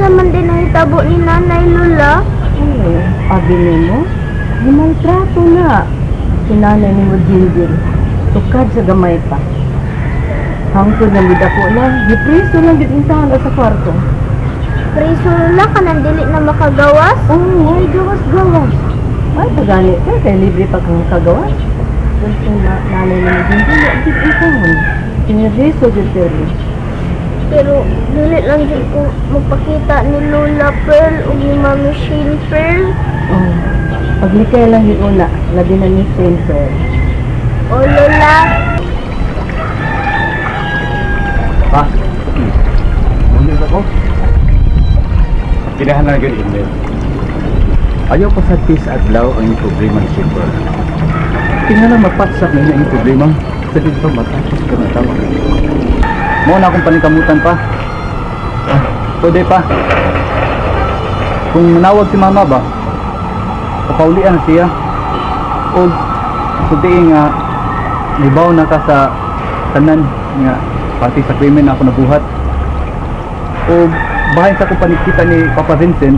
Unsa man din nahitabo ni Nanay, Lola? Oo, abi nimo, gimaltrato na si nanay nimo Jinjin. Tukad sa gamay pa. Hangtod nga midako na, gipriso lang gid intahan sa kwarto. Priso, Lola, kanang dili na makagawas? Oo, ay gawas-gawas. Ay, pagani ka, kay libre pa kang kagawas. Gusto na nanay nimo Jinjin, wa gid intahan. Piniriso gid pero. Pero dili lang jud ko magpakita ni Lola Pearl ug ni Mami Shane Pearl. Oh, paglikay lang yun una, labi na ni Shane Pearl. O Lola, Pa, muli ko. Kinahanglan gyud email. Ayaw pa sa tis adlaw ang inyong problema ni Shipper. Tingnan mapatsak na inyong problema sa dito matapos ka na tawag. Mo na akong paningkamutan pa. Pwede pa. Kung manawag si mama ba, papaulian na siya. O sudiin nga libaw na ka sa tanan nga pati sa krimen na ako nabuhat. O bahin sa akong panikita ni Papa Vincent,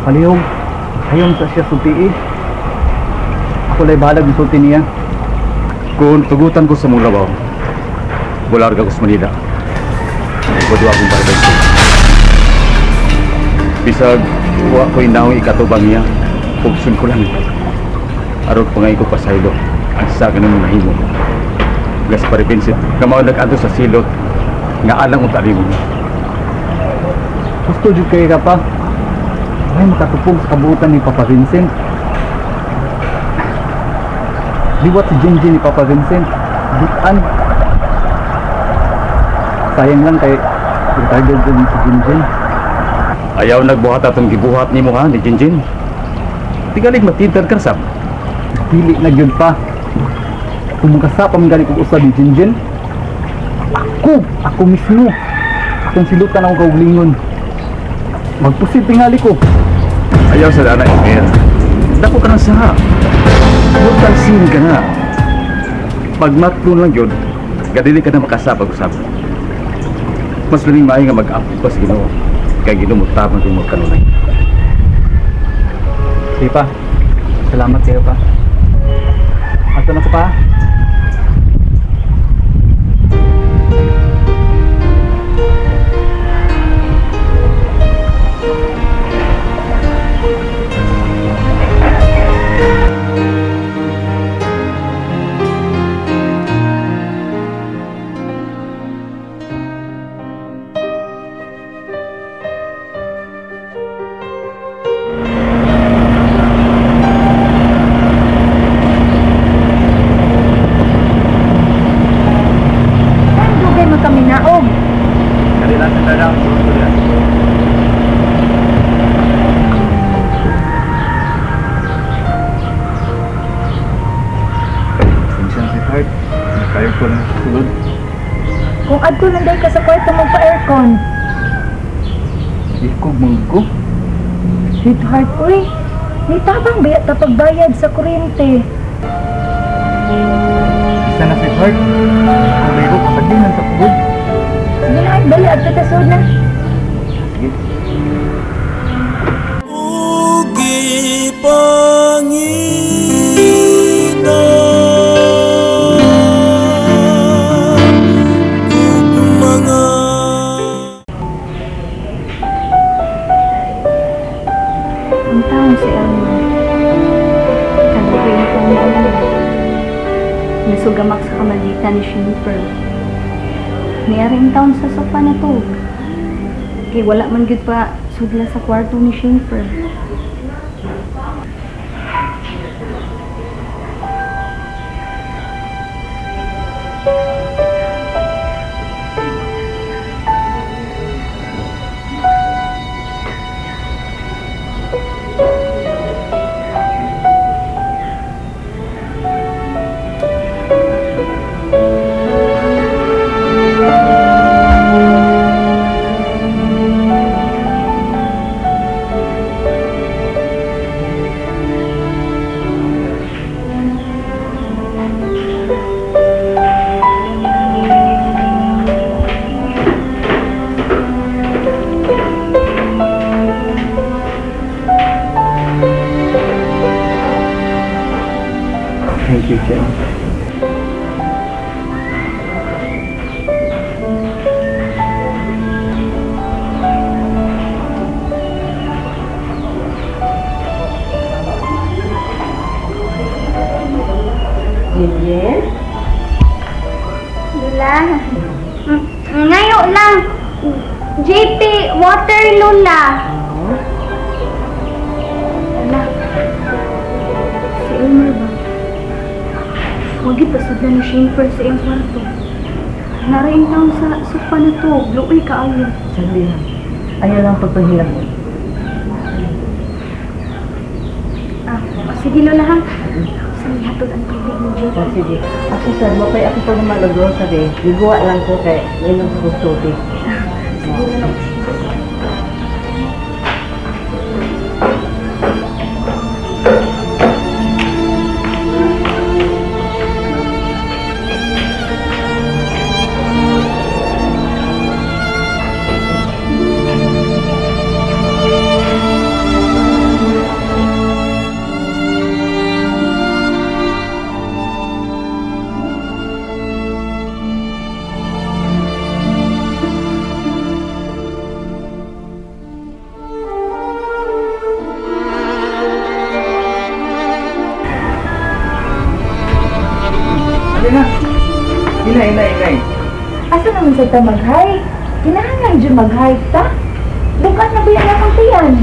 palihog, ayaw sa siya sultii. Ako lay bahalag ng sulti niya. Kung tugutan ko sa mong labaw, wala rin ako sa Manila. Ikaw akong parabento. Bisag, wa ko'y naong ikatubang niya. Pugsun ko lang. Arog pangay ko pasaylo. Ang sa ganun nahimo. Gas pare Vincent, kamao nag-adto sa silot. Nga alang unta nimo. Gusto jud kay ka pa. Ay makatupong sa kabuutan ni Papa Vincent. Liwat si Jinjin ni Papa Vincent. Butan. Sayang lang kay retarded din si Jinjin. Ayaw nagbuhat atong gibuhat nimo ha ni Jinjin. Tigalig matinter ka sab. Dili na gyud pa. Kung makasapa man gani kog usab ni Jinjin, ako mismo. Akong silutan akong kaugalingon. Magpusid tingali ko. Ayaw sa dana, Emir. Dako ka ng saha. Butan sin ka na. Pag matlo lang yun, gadili ka na makasapag-usap. Mas labing maayo nga mag-apog pa sa Ginoo. Kay Ginoo mo tabang kung magkanunay. Sige pa. Salamat kayo pa. Ato na ko pa. Kung adto lang day ka sa kwarto magpa-aircon. Ikog manggo. Sweetheart, uy. Nitabang bayat ta pagbayad sa kuryente. Isa na, sweetheart. Kung ko kapagdihan sa pugod. Sige na, ay bali adto ta sud na. Sige. Ugi pangita Ang taon si Elmo. Kaluoy ko ni Elmo. Nasugamak sa kamalitan ni Shane Pearl. Niaring taon sa sofa na to. Kay wala man gyud pa sudla sa kwarto ni Shane Pearl. kitchen. Jinjin? Lola. Ngayo lang. JP, water, Lola. Ala, si Elmer ba? Huwag ipasod na ni Shane Pearl sa iyang kwarto. Naraing taon sa sofa na to. Luoy kaayo. Sabi lang. Ayaw lang pagpahilam mo. Sige, Lola, ha? Saan hatod ang tubig ni JP? Oh, sige. Ako sad mo kay ako pa naman nag-grocery. Giguwa lang ko kay mainom sa kong tubig. Sige, Lola. Alina! Inay, inay, inay! Asa naman sa ta mag-hike? Kinahanglan dyan mag-hike ta? Bukat na ba yan akong tiyan?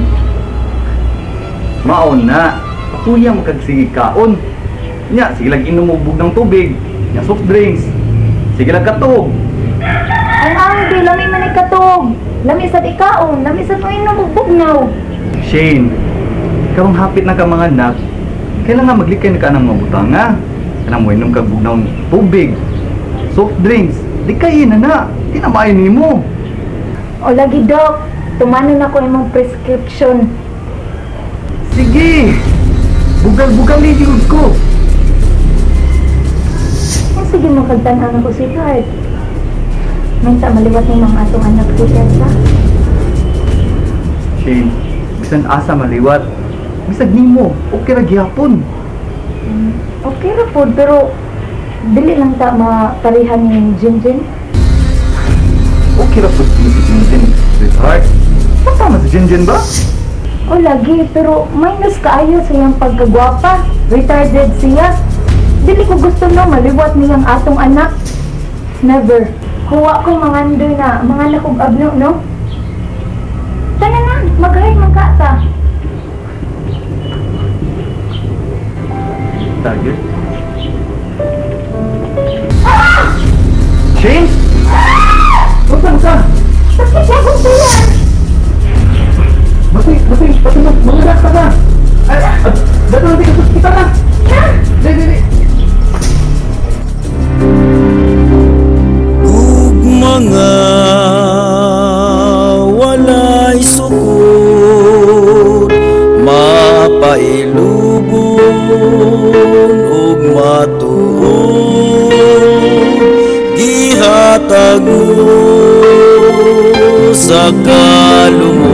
Maon na! Kuya makagsige kaon. Nya, sige lang inom og ng tubig. Nya, soft drinks. Sige lang katog. Ang angdi, lami man ay katog. Lami sad ikaon, lami sad mo inom og bugnaw. Shane, karong hapit na ka mga anak, kailangan maglikay na ka ng mga butanga. Kanang mo inom kag bugnaw tubig, soft drinks. Likayin na na. Di na maayo nimo. O lagi, Dok. Tumanon ako imong prescription. Sige! Bugal-bugal ni yun ko. O sige mo kagtan-an ako, sweetheart. Minta maliwat ni mga atong anak si Tessa. Shane, bisan asa maliwat. Bisag nimo, okay ra gihapon. Okay ra pod, pero dili lang ta mapareha ni Jinjin. Okay ra pod si Jinjin, sweetheart. Masama si Jinjin ba? O lagi, pero minus kaayo sa iyang pagkagwapa. Retarded siya. Dili ko gusto no maliwat niyang atong anak. Never. Huwa ko mangandoy na mga anak og abno, no? Tana na, mag-hike man ka ta. Tiger? Shane? Unsa, unsa? Sakit na akong tiyan! Batoy, batoy, batoy, mag-relax ka na! Ay, dato na sa ospital na! Di, di, di! Ug mga walay sukod, mapailubon ug matuod, gihatag mo sa kalumon.